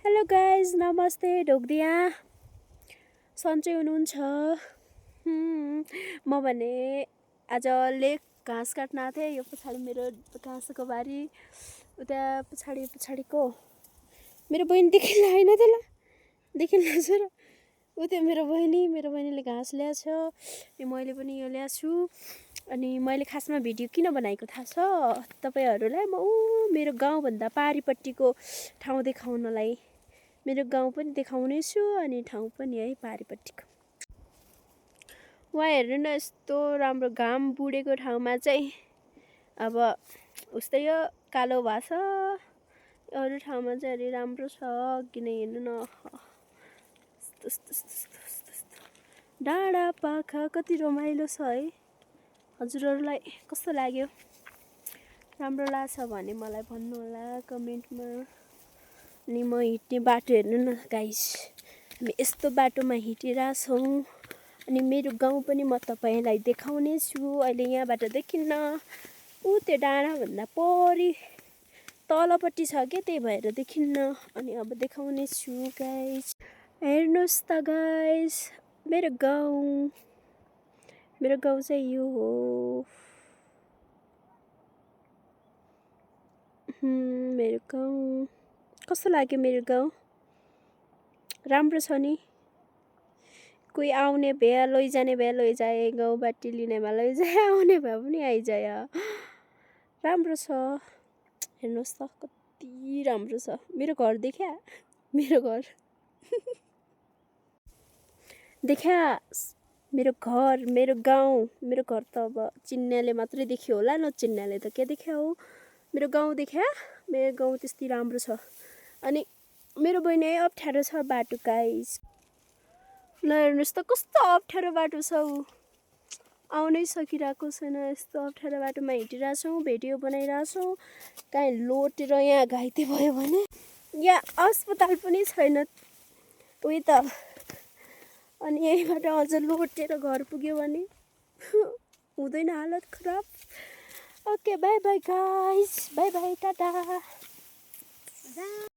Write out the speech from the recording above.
Hello guys, नमस्ते ढोग्दिया। सन्चै हुनुहुन्छ? म भने आज लेक घाँस काट्न आएको थिएँ। यो पछाडि मेरो घाँसको बारी, उता पछाडिको मेरो बहिनी देखिन्छ होइन त्यसलाई? देखिन्छ र उता मेरो बहिनीले घाँस ल्याएछ अनि मैले पनि यो ल्याएको छु। अनि मैले खासमा भिडियो किन बनाएको थाहा छ तपाईँहरूलाई? म मेरो गाउँभन्दा पारिपट्टिको ठाउँ देखाउनलाई, मेरो गाउँ पनि देखाउने छु अनि ठाउँ पनि है पारिपट्टिको। वहाँ हेर्नु न, यस्तो राम्रो घाम बुडेको ठाउँमा चाहिँ अब उस्तै यो कालो भएको छ, अरू ठाउँमा चाहिँ अलि राम्रो छ। किन हेर्नु न, डाँडा पाखा कति रमाइलो छ है। हजुरहरूलाई कस्तो लाग्यो? राम्रो लाग्छ भने मलाई भन्नु होला कमेन्टमा। अनि म हिँड्ने बाटो हेर्नु न गाइस, हामी यस्तो बाटोमा हिँडिरहेछौँ। अनि मेरो गाउँ पनि म तपाईँलाई देखाउने छु। अहिले यहाँबाट देखिन्न, ऊ त्यो डाँडाभन्दा परि तलपट्टि छ क्या, त्यही भएर देखिन्न। अनि अब देखाउने छु गाइस, हेर्नुहोस् त गाइस, मेरो गाउँ चाहिँ यो हो। मेरो गाउँ कस्तो लाग्यो? मेरो गाउँ राम्रो छ नि। कोही आउने भए लैजाने भए लैजाए, गाउँबाट लिनेमा लैजाए, आउने भए पनि आइजाए। राम्रो छ, हेर्नुहोस् त कति राम्रो छ। मेरो घर देख्या? मेरो घर देख्या? मेरो घर, मेरो गाउँ, मेरो घर त अब चिन्नेले मात्रै देख्यो होला, नचिन्नेले त के देख्या हो। मेरो गाउँ देख्या? मेरो गाउँ त्यस्तै राम्रो छ। अनि मेरो बहिनी अप्ठ्यारो छ बाटो गाइस, ल हेर्नुहोस् त कस्तो अप्ठ्यारो बाटो छ। ऊ आउनै सकिरहेको छैन। यस्तो अप्ठ्यारो बाटोमा हिँडिरहेछौँ, भिडियो बनाइरहेछौँ। काहीँ लोटेर यहाँ घाइते भयो भने यहाँ अस्पताल पनि छैन उही त। अनि यहीँबाट अझ लोटेर घर पुग्यो भने हुँदैन हालत खराब। Okay, by by guys, by by, Tata.